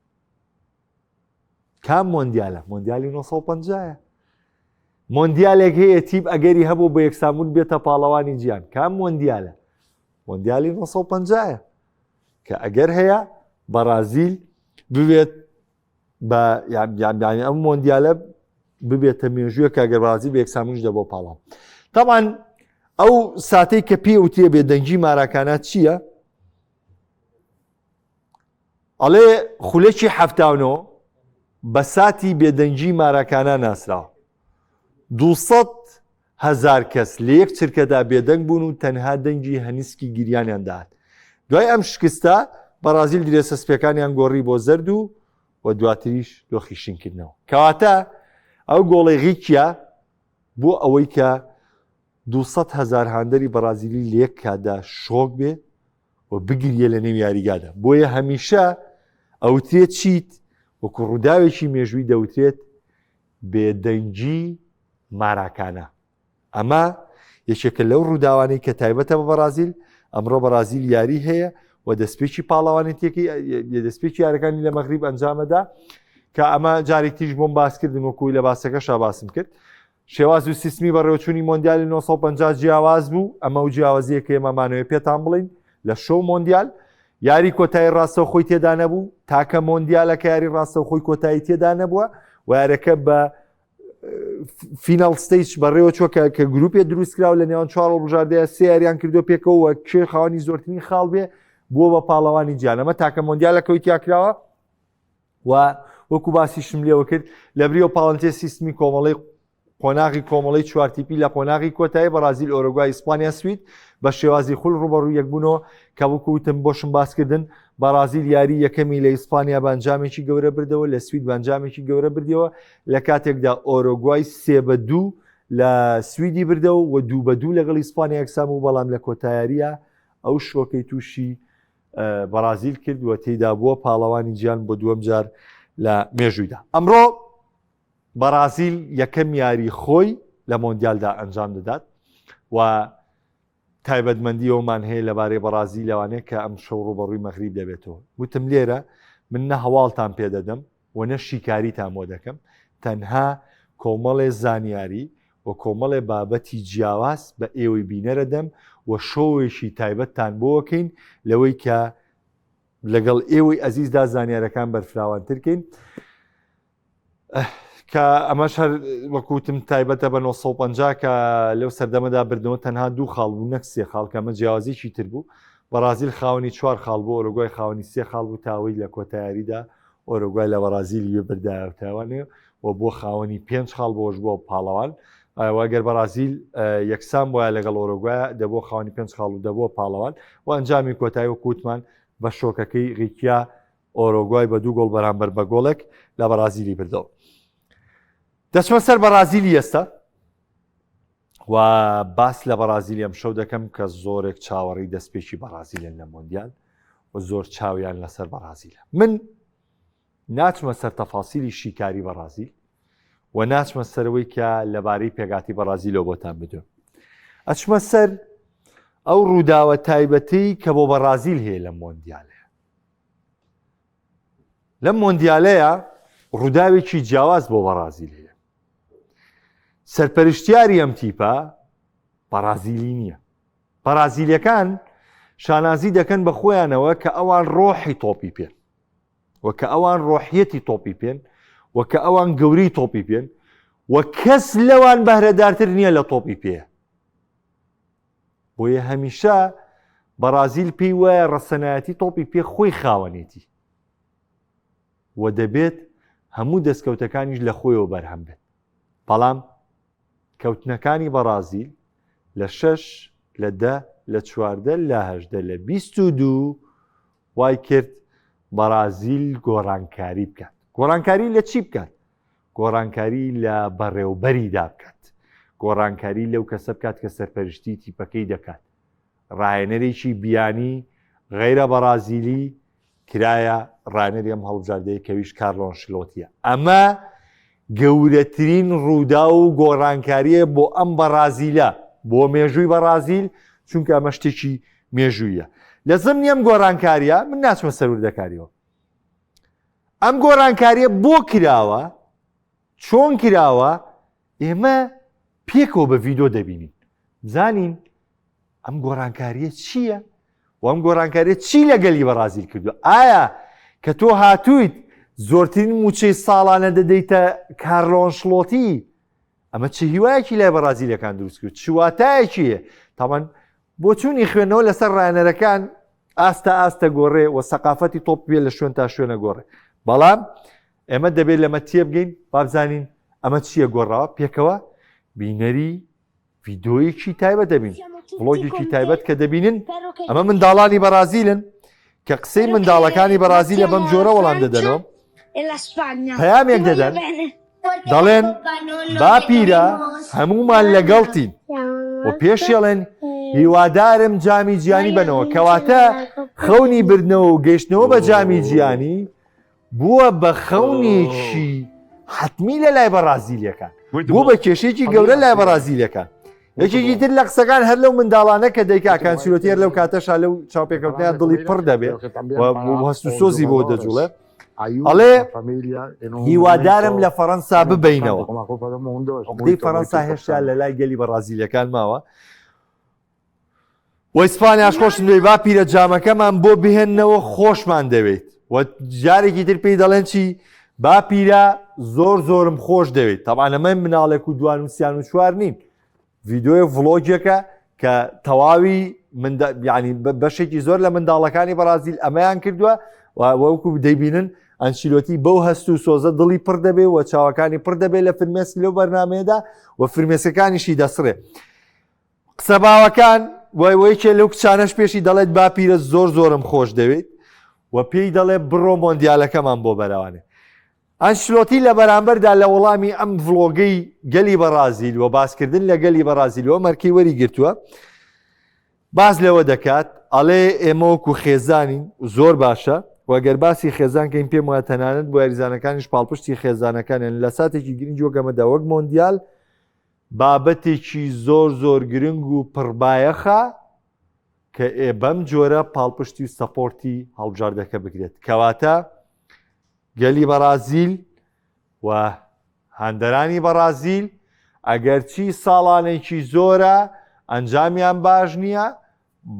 کام مۆندیالە؟ مۆندیالی 950 مۆندیالێک هەیە تیپ ئەگەری هەبوو بە یەکسانبوون بێتە پاڵەوانی جیان کام مۆندیالە؟ مۆندیالی 950 کە ئەگەر هەیە بەڕازیل ببێت بە یان ئەم مۆندیالە ببێتە مێژوویە کە ئەگەر بەڕازیل بە یەکسانبوونیش دەبۆ پاڵەوان تاوان ئەو ساتەی کە پێ وترێ بێدەنگی ماراکانا چییە؟ ئەڵێ خولەکی 79 بە ساتی بێدەنگی ماراکانا ناسراوە. 200 هەزار کەس لە یەک چرکەدا بێدەنگ بوون و تەنها دەنگی هەنیسکی گریانیان دەهات. دوای ئەم شکستە بەڕازیل درێسە سپیەکانیان گۆڕی بۆ زەرد و و دواتریش دۆخی شینکردنەوە. کەواتە ئەو گۆڵەی غیکیا بۆ ئەوەی کە 200 هەزار هاندەری بەڕازیلی لە یەک کاتدا شۆک بێ و بگریە لە نێو یاریگادا بۆیە هەمیشە ئەوترێت چیت وەکو ڕووداوێکی مێژووی دەوترێت بێدەنگی ماراکانا ئەمە یەکێکە لەو ڕووداوانەی کە تایبەتە بە بەڕازیل ئەمڕۆ بەڕازیل یاری هەیە و دەستپێکی پاڵەوانێتیەکەی دەستپێکی یارەکانی لە مەغریب ئەنجامەدا کە ئەمە جارێک تیش بۆم باسکردن وەکوی لە باسەکەشا باسم کرد شێواز و سیستمی بەڕێوەچوونی مۆندیالی 950 جیاواز بوو، ئەمە و جیاوازییە کە ئێمە مانەوێ پێتان بڵێین لە شۆو مۆندیال یاری کۆتایی ڕاستەوخۆی تێدا نەبوو، تاکە مۆندیالە کە یاری ڕاستەوخۆی کۆتایی تێدا نەبووە و یارەکە بە final stage بەڕێوە چووە کە کە گروپێ دروستکراوە لە نێوان چوار هەڵبژاردەیە سێ یاریان کردو پێکەوە و کێ خاوەنی زۆرترین خاڵ بێ بووە بە پاڵەوانی جیهان ئەمە تاکە مۆندیالە کەوی تیا کراوە و وەکو باسیشم لێوە کرد لە بریەوە پاڵنتێ سیستمی کۆمەڵی قۆناغی کۆمەڵی چوارتیپی لە قۆناغی کۆتایی بەڕازیل ئۆرۆگوای ئیسپانیا سوید بە شێوازی خول ڕوبەڕوو یەکبوونەوە کە وەکوتم بۆشم باسکردن بەڕازیل یاری یەکەمی لە ئیسپانیا بە ئەنجامێکی گەورە بردەوە لە سوید بە ئەنجامێکی گەورە بردەوە لە کاتێکدا ئۆرۆگوای سێ بە دوو لە سویدی بردەوە و دوو بە دوو لەگەڵ ئیسپانیا یەکسان بوو بەڵام لە کۆتایاریە ئەو شۆکەی تووشی بەڕازیل کرد و تێیدا بووە پاڵەوانی جیان بۆ دووەم جار لە مێژوویدا. ئەمڕۆ بەڕازیل یەکەم یاری خۆی لە مۆندیالدا ئەنجام دەدات و تایبەتمەندی ئەومان هەیە لەبارەی بەڕازیل لەوانەیە کە ئەم شەو ڕوبەڕووی مەغریب دەبێتەوە. وتم لێرە من نە هەواڵتان پێدەدەم و نە شیکاریتان بۆ دەکەم، تەنها کۆمەڵێ زانیاری و کۆمەڵێ بابەتی جیاواز بە ئێوەی بینەرەدەم و شۆوێکی تایبەتتان بۆ ئەکەین لەوەی کە لەگەڵ ئێوەی ئەزیزدا زانیارەکان بەرفراوانتر کەین. کە ئەمەش هەر وەکوتم تایبەتە بە 950 کە لەو سەردەمەدا بردنەوە تەنها دوو خاڵ بوو نەک سێ خاڵ کە ئەمە جیاوازیکی تر بوو بەڕازیل خاوەنی چوار خاڵ بوو ئۆرۆگوای خاوەنی سێ خاڵ بوو تاوەی لە کۆتایاریدا ئۆرۆگوای لە بەڕازیلی بردایە تاوانێ و بۆ خاوەنی پێنج خاڵ بۆش بووە پاڵەوان ئەگەر بەڕازیل یەکسان بۆیە لەگەڵ ئۆرۆگوای دەبوو خاوەنی پێنج خاڵ و دەبووە پاڵەوان و ئەنجامی کۆتایی و کووتمان بە شۆکەکەی ڕیکیا. ئۆرۆگوای بە دوو گۆڵ بەرامبەر بە گۆڵێک لە بەڕازیلی بردەوە. دەچمە سەر بەڕازیلی ئێستا و باس لە بەڕازیلی ئەم شەو دەکەم کە زۆرێک چاوەڕی دەستپێکی بەڕازیلن لە مۆندیال و زۆر چاویان لەسەر بەڕازیلە. من ناچمە سەر تەفاسیلی شیکاری بەڕازیل و ناچمە سەرەوەی کە لەبارەی پێگاتی بەڕازیلەوە بۆتان بدوێم. ئەچمە سەر ئەو ڕووداوە تایبەتی کە بۆ بەڕازیل هەیە لەم مۆندیالەیە. لەم مۆندیالەیە ڕووداوێکی جیاواز بۆ بەڕازیل هەیە. سەرپەرشتیاری ئەم تیپە بەڕازیلی نییە. بەڕازیلیەکان شانازی دەکەن بە خۆیانەوە کە ئەوان ڕۆحی تۆپی پێن. و کە ئەوان ڕۆحیەتی تۆپی پێن و کە ئەوان گەورەی تۆپی پێن و کەس لەوان بەهرەدارتر نییە لە تۆپی پێ. بۆیە هەمیشە بەڕازیل پێی وایە ڕەسەنایەتی تۆپی پێ خۆی خاوەنێتی و دەبێت هەموو دەستکەوتەکانیش لە خۆیەوە بەرهەم بێت. بەڵام کەوتنەکانی بەڕازیل لە شەش، لە دە، لە 14، لە 18، لە 22 وای کرد بەڕازیل گۆڕانکاری بکات. گۆڕانکاری لە چی بکات؟ گۆڕانکاری لە بەڕێوبەریدا بکات. گۆڕانکاری لەو کەسە بکات کە سەرپەرشتی تیپەکەی دەکات. ڕاهێنەرێکی بیانی غەیرە بەڕازیلی کرایە ڕاهێنەری ئەم هەڵبژاردەیە کەویش کارلۆ ئەنشلۆتیە. ئەمە گەورەترین ڕووداو و گۆڕانکارییە بۆ ئەم بەڕازیلە، بۆ مێژووی بەڕازیل، چونکە ئەمە شتێکی مێژوویە. لە زمنی ئەم گۆڕانکارییە من ناچمە سەر وردەکاریەوە. ئەم گۆڕانکارییە بۆ کراوە، چۆن کراوە، ئێمە پێکەوە بە ڤیدۆ دەبینین. بزانین ئەم گۆڕانکارییە چییە و ئەم گۆڕانکارییە چی لە گەلی بەڕازیل کردووە؟ ئایا کە تۆ هاتوویت زۆرترین مووچەی ساڵانە دەدەیتە کارلۆ ئەنشلۆتی، ئەمە چ هیوایەکی لای بەڕازیلەکان دروست کرد، چ واتایەکی هەیە؟ تاوان بۆچوونی خوێندنەوە لەسەر ڕایەنەرەکان ئاستە ئاستە گۆڕێ و سەقافەتی تۆپ پێ لە شوێن تا شوێنە گۆڕێ، بەڵام ئێمە دەبێت لەمە تێبگەین بابزانین ئەمە چییە گۆڕاوە. پێکەوە بینەری ڤیدۆیەکی تایبەت دەبین، ڤڵۆگێکی تایبەت کە دەبینن ئەمە منداڵانی بەڕازیلن کە قسەی منداڵەکانی بەڕازیلە بەم جۆرە وەڵام دەدەنەوە، پەیامێک دەدەن دەڵێن باپیرە هەمومان لەگەڵتین و پێشێڵێن هیوادارم جامی جیانی بنەوە. کەواتە خەونی بردنەوە و گەیشتنەوە بە جامی جیانی بووە بە خەونێکی حتمی لە لای بەڕازیلەکان، بوو بە کێشێکی گەورە لای بەڕازیلەکان. یەکێکی تر لە قسەکان هەر لەو منداڵانە کە دەیکا کانسیلۆتیەر لەو کاتەشا لەو چاوپێکەوتنیان دڵی پڕ دەبێت و هەست و سۆزی بۆ دەجوڵێ، ئەڵێ هیوادارم لە فەڕەنسا ببینەوە. عقدەی فەڕەنسا هێشتا لە لای گەلی بەڕازیلەکان ماوە. و ئیسپانیاش خۆشم دەوێت با پیرە جامەکەمان بۆ بهێننەوە خۆشمان دەوێت. و جارێکی تر پێی دەڵێن چی؟ با پیرە زۆر زۆرم خۆش دەوێت. تەبعەن ئەمە مناڵێک و دوان و سیان و چوار نین، ڤیدۆیە ڤڵۆگێکە کە تەواوی ینی بەشێکی زۆر لە منداڵەکانی بەڕازیل ئەمەیان کردووە و وەکو دەیبینن ئەنچیلۆتی بەو هەست و سۆزە دڵی پڕ دەبێ و چاوەکانی پڕ دەبێت لە فرمێسک لەو بەرنمەیەدا و فرمێسکەکانیشی دەسڕێ. قسە باوەکان وای وەیکێ لەو کچانەش پێشی دەڵێت باپیرە زۆر زۆرم خۆش دەوێت و پێی دەڵێ بڕۆ مۆندیالەکەمان بۆ بەرەوانێ. ئەنشلۆتی لە بەرامبەردا لە وەڵامی ئەم ڤڵۆگەی گەلی بەڕازیل و باسکردن لە گەلی بەڕازیل و مەرکەی وەری گرتووە باس لەوە دەکات ئەڵێ ئێمە وەکو خێزانین زۆر باشە و گەر باسی خێزان کەین پێم وایە تەنانەت بۆ یاریزانەکانیش پاڵپشتی خێزانەکانیان لە ساتێکی گرنگی وەک ئەمەدا وەک مۆندیال بابەتێکی زۆر زۆر گرنگ و پڕبایەخە کە ئێ بەم جۆرە پاڵپشتی و سەپۆرتی هەڵبژاردەکە بکرێت. کەواتە گەلی بەڕازیل و هاندەرانی بەڕازیل ئەگەرچی ساڵانێکی زۆرە ئەنجامیان باش نییە،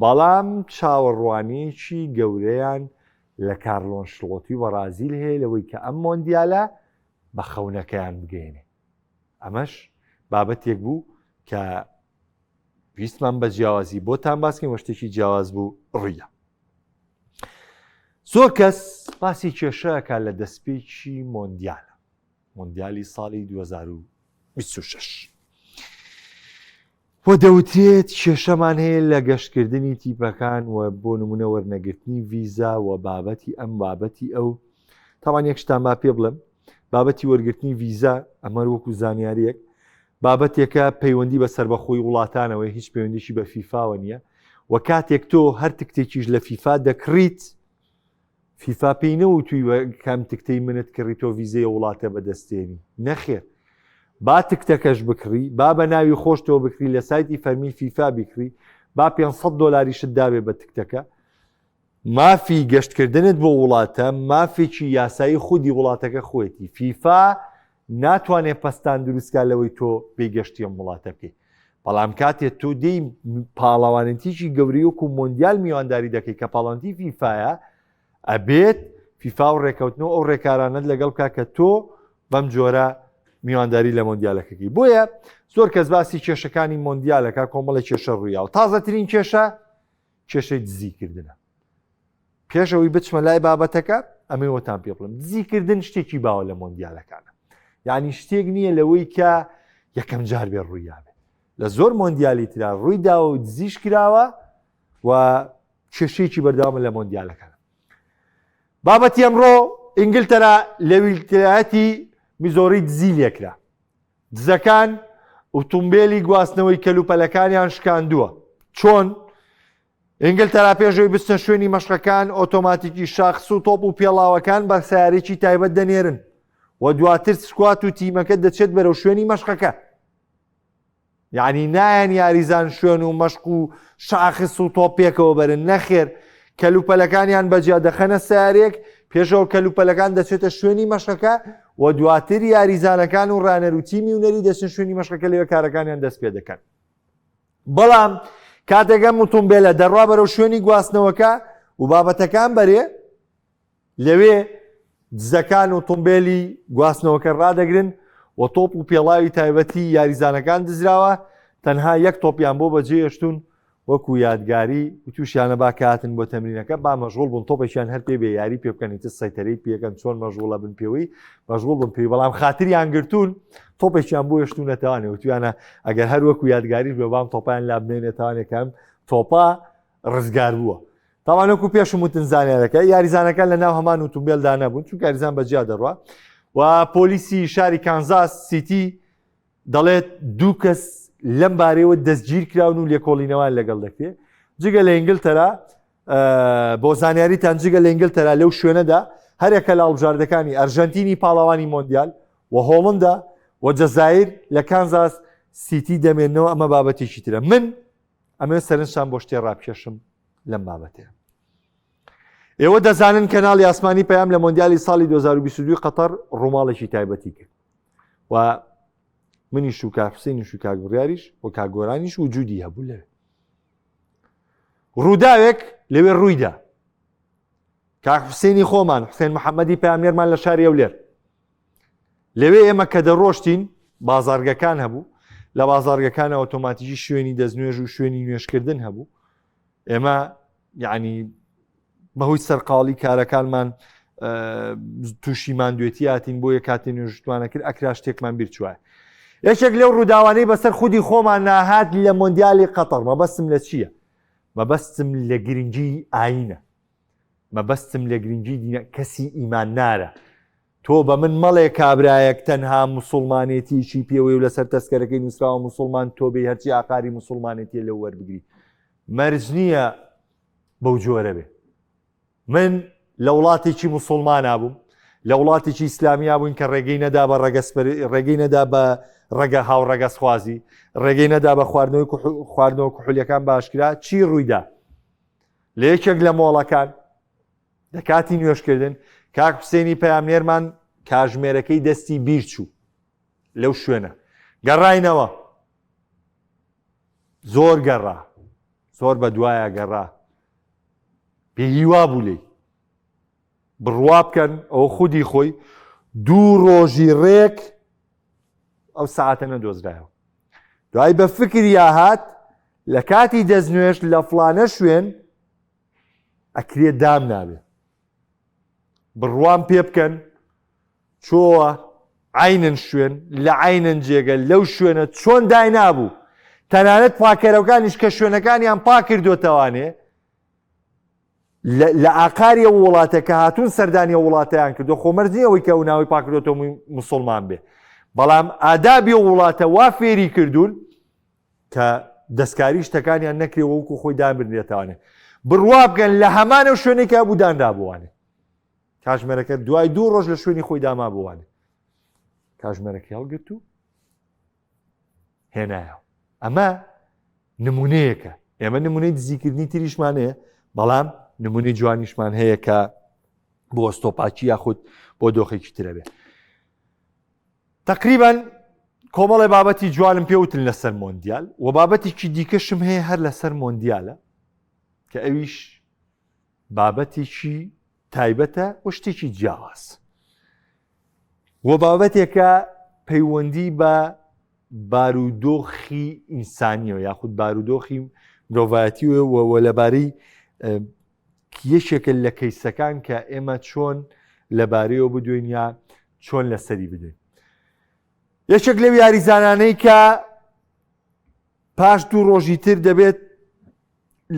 بەڵام چاوەڕوانییەکی گەورەیان لە کارلۆ ئەنشلۆتی و بەڕازیل هەیە لەوەی کە ئەم مۆندیالە بە خەونەکەیان بگەیەنێ. ئەمەش بابەتێک بوو کە ویستمان بە جیاوازی بۆتان باسکەین و شتێکی جیاواز بوو ڕوویدا. زۆر کەس باسی کێشەکە لە دەستپێکی مۆندیالە، مۆندیالی ساڵی 2026. و دەوترێت کێشەمان هەیە لە گەشتکردنی تیپەکان و بۆ نمونە وەرنەگرتنی ڤیزا و بابەتی ئەم بابەتی ئەو تاوان یەک شتان با پێ بڵێم بابەتی وەرگرتنی ڤیزا ئەمە وەکو زانیاریەک بابەتێکە پەیوەندی بە سربەخۆی وڵاتانەوەی هیچ پەیوەندیشی بە فیفاوە نییە و کاتێک تۆ هەر تکتێکیش لە فیفا دەکڕیت فیفا پێی نەوتووی کام تکتەی منت کڕی تۆ ڤیزەی وڵاتە بەدەستێنی نەخێر با تکتەکەش بکڕی با بە ناوی خۆشتەوە بکری لە سایتی فەرمی فیفا بیکڕی با 500 دۆلاریشت دابێ بە تکتەکە مافی گەشتکردنت بۆ وڵاتە مافێکی یاسایی خودی وڵاتەکە خۆیەتی فیفا ناتوانێت پەستان دروستکا لەوەی تۆ بێ گەشتی ئەم وڵاتە بکەیت بەڵام کاتێ تۆ دێی پاڵەوانێتیی گەورەی وەکو مۆندیال میوانداری دەکەی کە پاڵەوانێتی فیفایە ئەبێت فیفا و ڕێکەوتن و ئەو ڕێکارانەت لەگەڵ بکە کە تۆ بەم جۆرە میوانداری لە مۆندیالەکەکی بۆیە زۆر کەس باسی کێشەکانی مۆندیالەکە کۆمەڵی کێشە ڕوویاوە تازەترین کێشە کێشەی دزیکردنە پێش ئەوەی بچمە لای بابەتەکە ئەمەی وەتان پێ بڵم دزیکردن شتێکی باوە لە مۆندیالەکانە یعنی شتێک نییە لەوەی کە یەکەم جار بێ ڕوویابێ لە زۆر مۆندیالی ترا ڕووی داوە و دزیش کراوە و کێشەیەکی بەردەوامە لە مۆندیالەکان بابەتی ئەمڕۆ ئینگلتەرا لە ویلایەتی میزۆری دزی لێکرا دزەکان ئوتومبێلی گواستنەوەی کەلوپەلەکانیان شکاندووە چۆن ئینگلتەرا پێش ئەوەی بچنە شوێنی مەشقەکان ئۆتۆماتیکی شاخس و تۆپ و پێڵاوەکان بە سەیارەیەکی تایبەت دەنێرن و دواتر squad و تیمەکە دەچێت بەرەو شوێنی مەشقەکە. یعنی نایەن یاریزان شوێن و مەشق و شاخس و تۆپ پێکەوە بەرن نەخێر کەلوپەلەکانیان بەجیا دەخەنە سیارێک پێشەوە کەلوپەلەکان دەچێتە شوێنی مەشقەکە و دواتر یاریزانەکان و ڕانەر و تیمی هونەری دەچن شوێنی مەشقەکە لەوێ کارەکانیان دەست پێ دەکەن. بەڵام کاتێک ئەم ئۆتۆمبێلە دەڕوا بەرەو شوێنی گواستنەوەکە و بابەتەکان بەرێ لەوێ دزەکان ئۆتۆمبێلی گواستنەوەکە ڕادەگرن و تۆپ و پێڵاوی تایبەتی یاریزانەکان دزراوە تەنها یەک تۆپیان بۆ بەجێهێشتون وەکو یادگاری وتوشیانە با کاتن بۆ تەمرینەکە با مەشغوڵ بوون تۆپێکیان هەر پێ بێ یاری پێ بکەن ئیتر سەیتەرەی پێکەن چۆن مەشغوڵە بن پێوەی مەشغوڵ بن پێی بەڵام خاتریان گرتوون تۆپێکیان بۆ هێشتونەتەوانێ وتویانە ئەگەر هەر وەکو یادگاریش بێ بام تۆپیان لا بمێنێتوانێکەم تۆپا ڕزگار بووە تاوان وەکو پێشم وتن زانیارەکە یاریزانەکان لە ناو هەمان ئوتومبێلدا نەبوون چونکە یاریزان بەجیا دەڕوا و پۆلیسی شاری کانزاس سیتی دەڵێت دوو کەس لەم بارەیەوە دەستگیرکراون و لێکۆڵینەوەیان لەگەڵ دەکرێت جگە لە ئینگلتەرا بۆ زانیاریتان جگە لە ئینگلتەرا لەو شوێنەدا هەرێکە لە هەڵبژاردەکانی ئەرژەنتینی پاڵەوانی مۆندیال و هۆڵندا و جەزایر لە کانزاس سیتی دەمێنەوە ئەمە بابەتێکی ترە من ئەمەوێت سەرنجتان بۆ شتێ ڕابکێشم لەم بابەتەیە ئێوە دەزانن کەناڵی ئاسمانی پەیام لە مۆندیالی ساڵی 2022 قەتەر ڕووماڵێکی تایبەتی کرد و منیش و کاک حوسێنیش و کاک بڕیاریش و کاک گۆرانیش وجودی هەبوو لەوێ ڕووداوێک لەوێ ڕوویدا کاک حوسێنی خۆمان حوسێن محەممەدی پامێرمان لە شاری ئەولێر لەوێ ئێمە کە دەڕۆشتین بازارگەکان هەبوو لە بازارگەکانە ئۆتۆماتیکی شوێنی دەستنوێژ و شوێنی نوێشکردن هەبوو ئێمە یعنی بەهۆی سەرقاڵی کارەکانمان تووشی ماندوێتی هاتین بۆیە کاتی نوێژتمانە کرد ئەکرا شتێکمان بیر چوایە یەکێک لەو ڕووداوانەی بەسەر خودی خۆمان ناهات لە مۆندیالی قەتەر مەبەستم لە چییە مەبەستم لە گرنگی ئاینە مەبەستم لە گرنگی دینە کەسی ئیمان نارە تۆ بە من مەڵێ کابرایەک تەنها مسلمانێتیی پێوەی و لەسەر تەسکەرەکەی نووسراوە مسلمان تۆ بێ هەرچی ئاقاری مسلمانێتیە لەو وەربگری مەرج نییە بەو جۆرە بێ من لە وڵاتێکی مسلمانە بووم لە وڵاتێکی ئیسلامیا بووین کە ڕێگەی نەدا بە ڕەگەزپەر ڕێگەی نەدا بە ڕەگە هاوڕەگەزخوازی ڕێگەی نەدا بە خواردنەوەی خواردنەوە کحولیەکان باشکرا چی ڕوویدا لە یەکێک لە مۆڵەکان لە کاتی نوێشکردن کاک حوسێنی پەیامنێرمان کاژمێرەکەی دەستی بیر چوو لەو شوێنە گەڕاینەوە زۆر گەڕا زۆر بە دوایە گەڕا بێهیوا بوو لێی بڕوا بکەن ئەوە خودی خۆی دوو ڕۆژی ڕێک ئەو ساعتە نەدۆزرایەوە دوای بە فکریا هات لە کاتی دەستنوێش لە فلانە شوێن ئەکرێ دام نابێ بڕوام پێ بکەن چۆوە عەینەن شوێن لە عەینەن جێگە لەو شوێنە چۆن داینابوو. تەنانەت پاکەرەوەکانیش کە شوێنەکانیان پاکردوتەوانێ لە ئاقاری ئەو وڵاتە کە هاتوون سەردانی ئەو وڵاتەیان کردو خۆ مەرج نییە ئەوەی کە ئەو ناوی پاکردۆتەوە موسڵمان بێ بەڵام ئادابی ئەو وڵاتە وا فێری کردوون کە دەستکاری شتەکانیان نەکرێ وەکو خۆی دابنرێتوانێ بڕوا بکەن لە هەمان ئەو شوێنێکە بوو دانرابووانێ کاژمێرەکە دوای دوو ڕۆژ لە شوێنی خۆی دامابووانێ کاژمێرەکەی هەڵگرت و هێنایەوە ئەمە نمونەیەکە ئێمە نمونەی دزیکردنی تریشمان هەیە بەڵام نمونەی جوانیشمان هەیە کە بۆ ئۆستۆپاکی یاخود بۆ دۆخێکی ترە بێ تقریبان کۆمەڵی بابەتی جوانم پێوتن لەسەر مۆندیال و بابەتێکی دیکەشم هەیە هەر لەسەر مۆندیالە کە ئەویش بابەتێکی تایبەتە و شتێکی جیاواز و بابەتێکە پەیوەندی بە بارودۆخی ئینسانیەوە یاخود بارودۆخی مرۆڤایەتی و لەبارەی یەکێکە لە کەیسەکان کە ئێمە چۆن لەبارەیەوە بدوێین یا چۆن لەسەری بدوێین. یەکێک لەو یاریزانانەی کە پاش دوو ڕۆژی تر دەبێت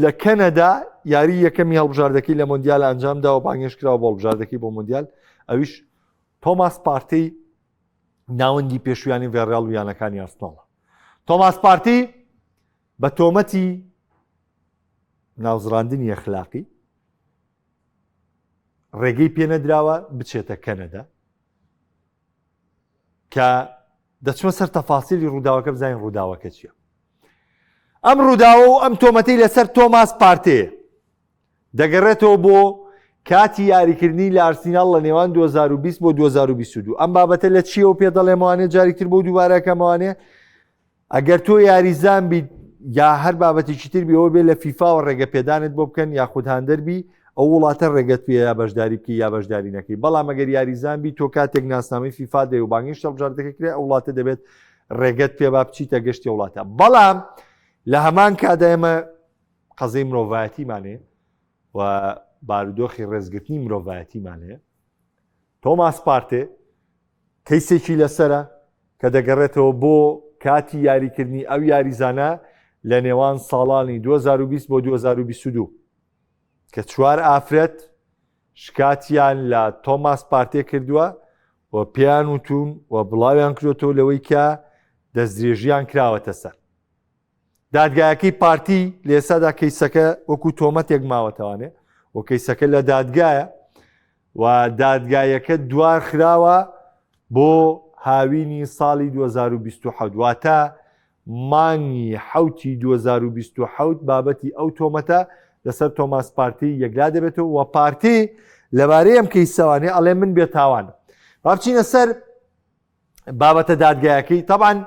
لە کەنەدا یاری یەکەمی هەڵبژاردەکەی لە مۆندیال ئەنجام داوە بانگێشکراوە بۆ هەڵبژاردەکەی بۆ مۆندیال ئەویش تۆماس پارتی ناوەندی پێشویانی ڤێڕیاڵ و یانەکانی ئارسناڵە تۆماس پارتی بە تۆمەتی ناوزڕاندنی ئەخلاقی ڕێگەی پێنەدراوە بچێتە کەنەدا کە دەچمە سەر تەفاسیلی ڕووداوەکە بزانین ڕووداوەکە چییە ئەم ڕووداوە و ئەم تۆمەتەی لەسەر تۆماس پارتێ دەگەڕێتەوە بۆ کاتی یاریکردنی لە ئارسیناڵ لە نێوان 2020 بۆ 2022 ئەم بابەتە لە چیەوە پێ دەڵێمەوانێ جارێکتر بۆ دووبارەکەمەوانێ ئەگەر تۆ یاریزان بیت یا هەر بابەتێکی تر بی ئەوە بێ لە فیفاوە ڕێگە پێدانت بۆ بکەن یاخود هاندەر بی ئەو وڵاتە ڕێگەت پێ یا بەشداری بکەی یا بەشداری نەکەی بەڵام ئەگەر یاریزان بی تۆ کاتێک ناسنامەی فیفا دەی و بانگێشت هەڵبژاردەکە کرێ ئەو وڵاتە دەبێت ڕێگەت پێ با بچیتە گەشتی وڵاتە بەڵام لە هەمان کادا ئێمە قەزەی مرۆڤایەتیمان هەیە و بارودۆخی ڕێزگرتنی مرۆڤایەتیمان هەیە تۆماس پارتێ کەیسێکی لەسەرە کە دەگەڕێتەوە بۆ کاتی یاریکردنی ئەو یاریزانە لە نێوان ساڵانی 2020 بۆ 2022 کە چوار ئافرەت شکاتیان لە تۆماس پارتێ کردووە و پێیان وتون و بڵاویان کردوەوە لەوەی کە دەستدرێژیان کراوەتە سەر. دادگایەکەی پارتی لە ئێستادا کەیسەکە وەکو تۆمەتێک ماوەتەوانێ و کەیسەکە لە دادگایە و دادگایەکە دوار خراوە بۆ هاوینی ساڵی 2027 واتە مانگی حوتی 2027 بابەتی ئەو تۆمەتە لەسەر تۆماس پارتی یەکلا دەبێتەوە و پارتی لەبارەی ئەم کەیسەوانێ ئەڵێ من بێتاوانم با بچینە سەر بابەتە دادگایەکەی تەبان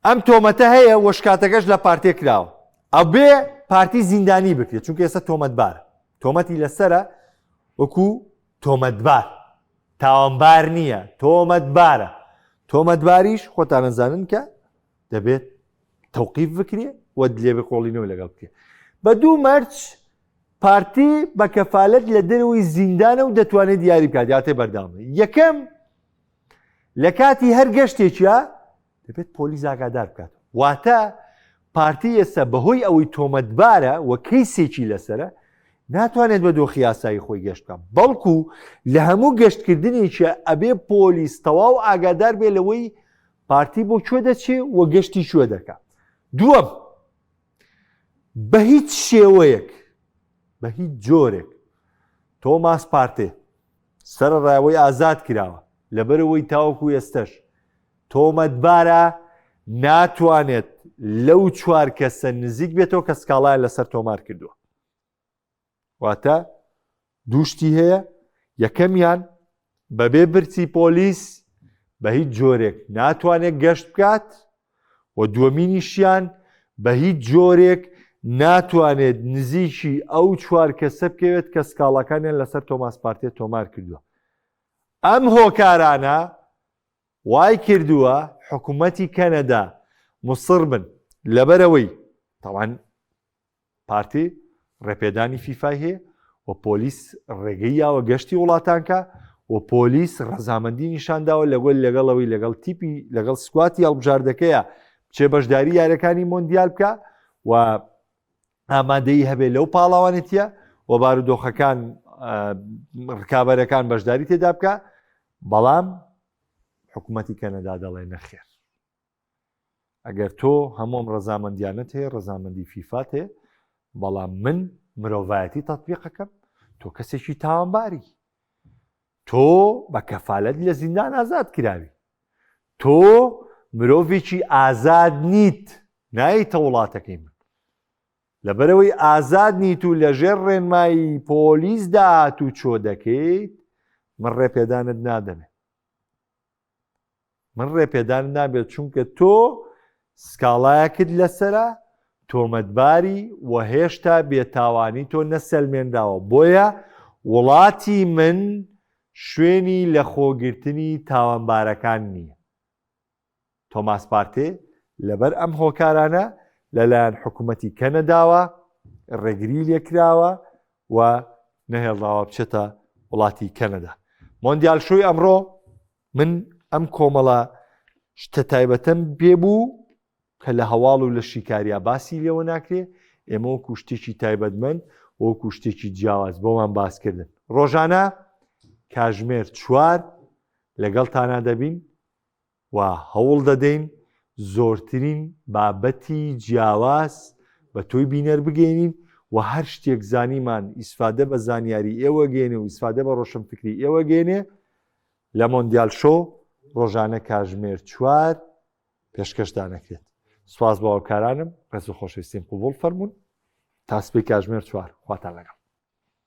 ئەم تۆمەتە هەیە و شکاتەکەش لە پارتێ کراوە ئەبێ پارتی زیندانی بکرێت چونکە ئێستا تۆمەتبارە تۆمەتی لەسرە وەکو تۆمەتبار تاوانبار نییە تۆمەتبارە تۆمەتباریش خۆتانەزانن کە دەبێت تەوقیف بکرێ و لێبکۆڵینەوە لەگەڵ بکرێ بە دوو مەرج پارتی بە کەفالەت لە دەرەوەی زیندانە و دەتوانێت دیاری بکات یاتێ بەردەوام یەکەم لە کاتی هەر گەشتێکیا دەبێت پۆلیس ئاگادار بکات واتە پارتی ئێستا بەهۆی ئەوەی تۆمەتبارە و کەیسێکی لەسرە ناتوانێت بە دۆخی یاسایی خۆی گەشت بکات بەڵکو لە هەموو گەشتکردنێکی ئەبێ پۆلیس تەواو ئاگادار بێ لەوەی پارتی بۆ کوێ دەچێ و گەشتی کوێ دەکات دووەم بە هیچ شێوەیەک بە هیچ جۆرێک تۆماس پارتێ سەرەڕای ئازاد کراوە لەبەرئەوەی تاوەکو ئێستەش تۆمەتبارە ناتوانێت لەو چوار کەسە نزیک بێتەوە کە سکاڵایان لەسەر تۆمار کردووە واتە دووشتی هەیە یەکەمیان بەبێ برچی پۆلیس بە هیچ جۆرێک ناتوانێت گەشت بکات و دووەمینیشیان بە هیچ جۆرێک ناتوانێت نزیکی ئەو چوار کەسە بکەوێت کە سکاڵاکانیان لەسەر تۆماس پارتێ تۆمار کردووە. ئەم هۆکارانە وای کردووە حکوومەتی کەنەدا مصڕ بن لەبەرئەوەی تاوان پارتی ڕێپێدانی فیفای هەیە و پۆلیس ڕێگەی یاوە گەشتی وڵاتان کا و پۆلیس ڕەزامەندی نیشانداوە لەگەڵ لەگەڵەوەی لەگەڵ تیپی لەگەڵ squad ی هەڵبژاردەکەیە. بچێ بەشداری یاریەکانی مۆندیال بکە و ئامادەیی هەبێ لەو پاڵاوانێتیە و بارودۆخەکان ڕکابەرەکان بەشداری تێدا بکە بەڵام حکوومەتی کەنەدا دەڵێ نەخێر ئەگەر تۆ هەموو ئەم ڕەزامەندیانەت هەیە ڕەزامەندی فیفات هەیە بەڵام من مرۆڤایەتی تەطبیقەکەم تۆ کەسێکی تاوانباری تۆ بە کەفالەت لە زیندان ئازاد کراوی تۆ مرۆڤێکی ئازاد نیت نایتە وڵاتەکەی من لەبەرەوەی ئازاد نیت و لەژێر ڕێنمایی پۆلیسدا هات و چۆ دەکەیت من ڕێپێدانت نادەمێ من ڕێپێدان نابێت چونکە تۆ سکاڵایەکت لەسرە تۆمەتباری و هێشتا بێتاوانی تۆ نەسەلمێنراوە بۆیە وڵاتی من شوێنی لەخۆگرتنی تاوانبارەکان نییە. تۆماس پارتێ لەبەر ئەم هۆکارانە لەلایەن حکوومەتی کەنەداوە ڕێگری لێکراوە و نەهێڵراوە بچێتە وڵاتی کەنەدا. مۆندیال شۆی ئەمڕۆ من ئەم کۆمەڵە شتە تایبەتەم پێ بوو کە لە هەواڵ و لە شیکاریا باسی لێوە ناکرێ ئێمە وەکو شتێکی تایبەتمەند وەکو شتێکی جیاواز بۆمان باسکردن ڕۆژانە کاژمێر چوار لەگەڵتانا دەبین و هەوڵ دەدەین زۆرترین بابەتی جیاواز بە تۆی بینەر بگەینین و هەر شتێک زانیمان ئیسفادە بە زانیاری ئێوە گەێنێ و ئیسفادە بە ڕۆشنفکری ئێوە گەێنێ لە مۆندیال شۆ ڕۆژانە کاژمێر چوار پێشکەشتان ئەکرێت. سوپاس بۆ هاوکارانم، ڕێز و خۆشەویستیم قبوڵ فەرموون. تا سبەی کاژمێر چوار، خواتان لەگەڵ.